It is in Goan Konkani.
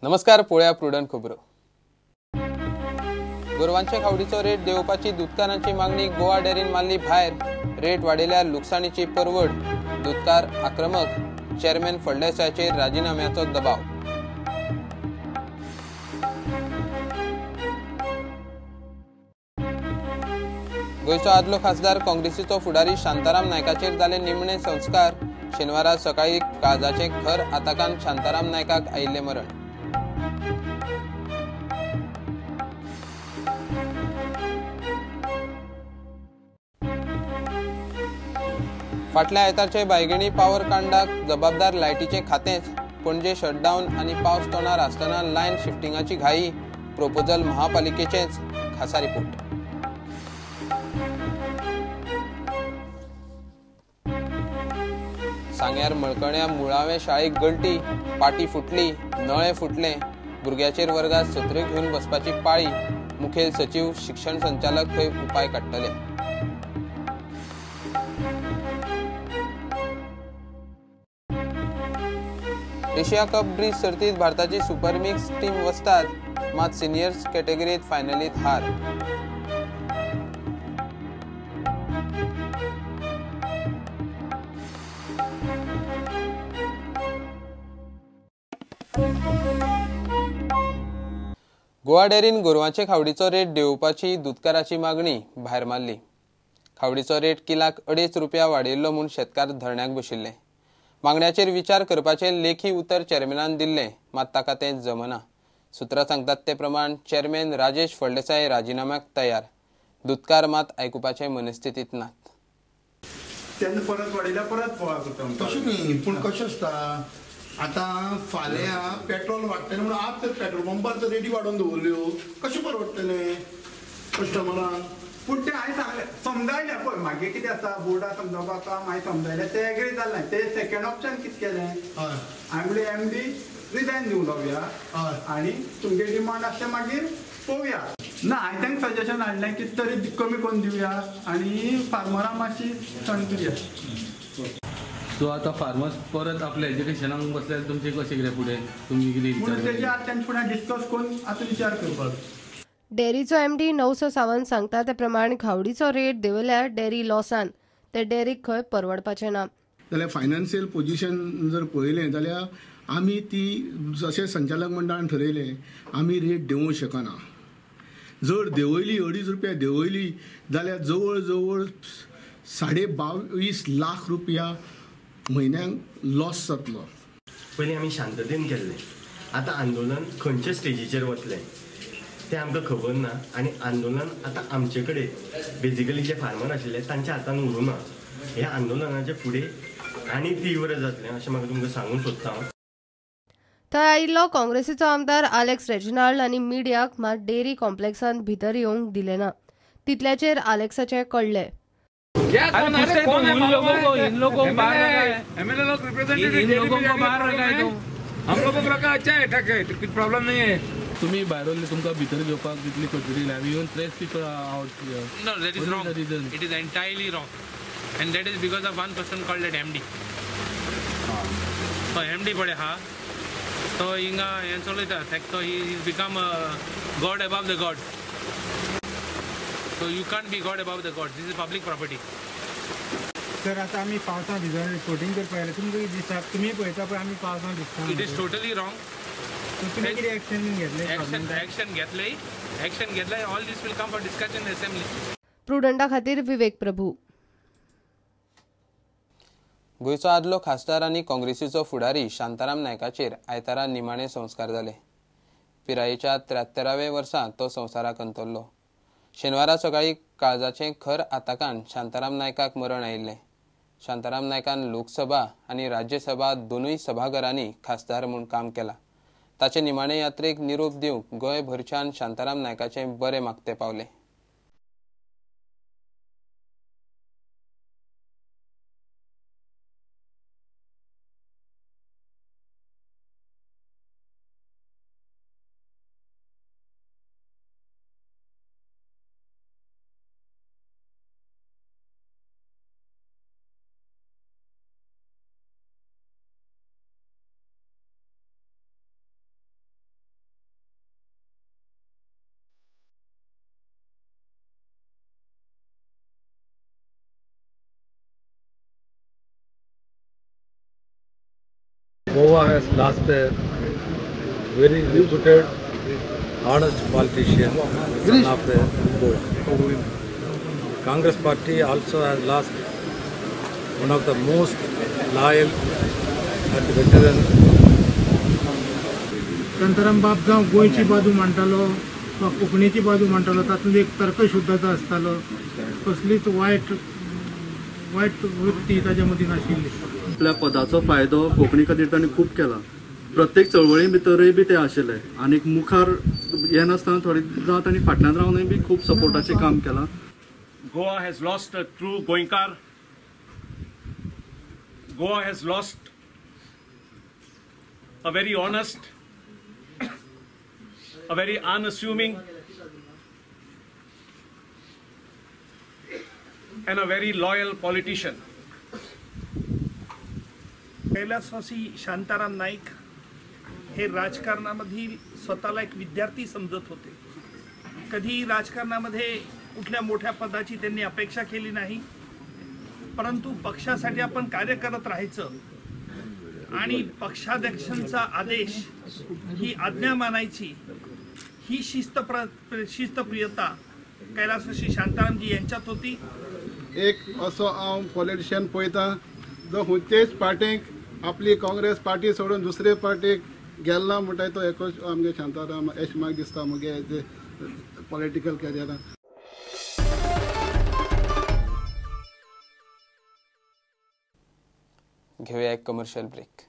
नमस्कार, पळोवया प्रुडंट खबरो. गोरवांचे खावडीचो रेट देंवोवपाची दुदकारांची मागणी गोवा डेअरीन मारली भायर. रेट वाडयल्यार लुकसाणीची परवड. दुदकार आक्रमक, चेअरमॅन फळदेसायाचेर राजिनाम्याचो दबाव. गोंयचो आदलो खासदार काँग्रेसीचो फुडारी शांताराम नायकाचेर जाले निमणे संस्कार. शेनवारा सकाळी काळजाचे खर आताकान शांताराम नायकाक आयिल्लें मरण. फाटल्या आयतारचे बायगिणी पावर कांडाक जबाबदार लायटीचें खातेंच. पणजे शटडावन आनी पावस तोंडार आसतना लायन शिफ्टिंगाची घाई. प्रपोजल महापालिकेचेंच. खासा रिपोर्ट. सांग्यार मळकण्या मुळावे शाळेक गळटी, पाटी फुटली, नळे फुटले. भुरग्याचेर वर्गात सत्र्यो घेवन बसपाची पाळी. मुखेल सचीव, शिक्षण संचालक थंय उपाय काडटले. एशिया कप ब्रिज सर्तीत भारताची सुपर मिक्स टीम वस्ताद, मात सिनियर्स कॅटेगरीत फायनलीत हार. गोवा डेअरीन गोरवांचे खावडीचो रेट देंवोवपाची दुदकाराची मागणी भायर मारली. खावडीचो रेट किलाक 2.5 रुपया वाडयिल्लो म्हूण शेतकार धरण्याक बशिल्ले. मागण्याचेर विचार करपाचें लेखी उतर चेअरमॅनान दिल्लें, मात ताका तें जमना. सुत्रां सांगतात ते प्रमाण चेअरमॅन राजेश फळदेसाय राजिनाम्याक तयार. दुदकार मात आयकुपाचे मनस्थितींत नात. तेन्ना परत वाडयल्यार परत बोवाळ करता. तशें न्ही, पूण कशें आसता आतां फाल्यां पेट्रोल वाडटलें म्हणून आज तर पेट्रोल पंपार तर रेटी वाडोवन दवरल्यो, कशें परवडटलें कस्टमरांक? पूण तें हांवें सांगलें, समजायलें. पळय मागीर कितें आसा, बोर्डा समजावपाक काम हांवें समजायलें, ते एग्री जालें. ते सेकंड ऑप्शन कितें केलें, हांवें म्हणलें एमडी रिजायन दिवंक लावया आनी तुमगे डिमांड आसलें मागीर पळोवया. ना, हांवें तांकां सजेशन हाडलें की तरी कमी करून दिवया आनी फार्मरां मातशी थंड दिवया. सो आतां फार्मर्स परत आपल्या एज्युकेशनाक बसल्यार तुमचें कशें कितें फुडें तुमी कितें म्हणून तेजें आतां तेंचे फुडें डिस्कस करून आतां विचार करपाक. डेअरीचो एमडी नवसो सावंत सांगता ते प्रमाण खावडीचो रेट देंवल्यार डेअरी लॉसान, ते डेअरीक खंय परवडपाचें ना. जाल्यार फायनान्शियल पोजिशन जर पळयलें जाल्यार आमी ती जशें संचालक मंडळान ठरयलें आमी रेट देंवोवंक शकना. जर देंवयली 2.5 रुपया देंवयली जाल्यार जवळ जवळ 22.5 लाख रुपया म्हयन्याक लॉस जातलो. पयलीं आमी शांततेन केल्लें, आतां आंदोलन खंयचे स्टेजीचेर वतलें तें आमकां खबर ना. आनी आंदोलन आतां आमचे कडेन बेजिकली जे फार्मर आशिल्ले तांच्या हातान उरूं ना. ह्या आंदोलनाचे फुडें आनी तीव्र जातलें अशें म्हाका तुमकां सांगूंक सोदता हांव. थंय आयिल्लो काँग्रेसीचो आमदार आलेक्स रेजिनाल्ड आनी मिडियाक मात डेअरी कॉम्प्लेक्सांत भितर येवंक दिलें ना. तितल्याचेर आलेक्साचें कळ्ळें. प्रॉब्लम नहीं है. तुम्ही भायर तुमकां भितर घेवपाक तितली कटकटी ना. Even press people out here. No, that is wrong. It is entirely wrong. And that is because of one person called that MD. So MD पळय हा, तो हिंगा हें चलयता. तो he is become a god above the god. So you can't be god above the god. This is public property. Sir, आतां आमी पावसां भिजून रिपोर्टींग करपाक आयले. तुमकां कितें दिसता? तुमी पळयता पळय आमी पावसां भिजता. It is totally wrong. तुमी कितें एक्शन घेतलें? एक्शन घेतलें, एक्शन घेतलें. All this will come for discussion in assembly. प्रुडंटा खातीर विवेक प्रभू. गोंयचो आदलो खासदार आनी काँग्रेसीचो फुडारी शांताराम नायकाचेर आयतारा निमाणे संस्कार जाले. पिरायेच्या 73व्या वर्सा तो संवसाराक अंतरलो. शेनवारा सकाळी काळजाचे खर आताकान शांताराम नायकाक मरण आयिल्लें. शांताराम नायकान लोकसभा आनी राज्यसभा दोनूय सभाघरांनी खासदार म्हूण काम केलां. ताचे निमाणे यात्रेक निरोप दिवंक गोंयभरच्यान शांताराम नायकाचें बरें मागते पावले. Goa has lost a very reputed, honest politician, son of Goa. Congress party also has lost one of the most loyal and veteran. Shantaram बाब जावं गोंयची बाजू मांडटालो वा कोंकणीची बाजू मांडटालो, तातूंत एक तर्कशुद्धता आसतालो, कसलीच वायट वायट वृत्ती ताच्या मदीं नाशिल्ली. आपल्या पदाचो फायदो कोंकणी खातीर तांणी खूब केला. प्रत्येक चळवळी भितरूय बी ते आशिल्ले आनी मुखार येनासतना थोडे जावं तांणी फाटल्यान रावनूय बी खूब सपोर्टाचें काम केलां. Goa has lost a true Goenkar. Goa has lost a very honest, a very unassuming and a very loyal politician. कैलासवासी शांताराम नाईक हे राजकारणामधील स्वतःला एक विद्यार्थी समजत होते. कधी राजकारणामध्ये कुठल्या मोठ्या पदाची त्यांनी अपेक्षा केली नाही, परंतु पक्षासाठी आपण कार्य करत राहायचं आणि पक्षाध्यक्षांचा आदेश ही आज्ञा मानायची, ही शिस्तप्रियता कैलासवासी शांतारामजी यांच्यात होती. एक असो हांव पॉलिटिशियन पळयता जो खंयचेच पार्टीक आपली काँग्रेस पार्टी सोडून दुसरे पार्टीक गेला म्हणटा तो एकूच आमगे शांताराम अशें म्हाका दिसता मुगे पॉलिटिकल करियरान. घेऊया एक कमर्शियल ब्रेक.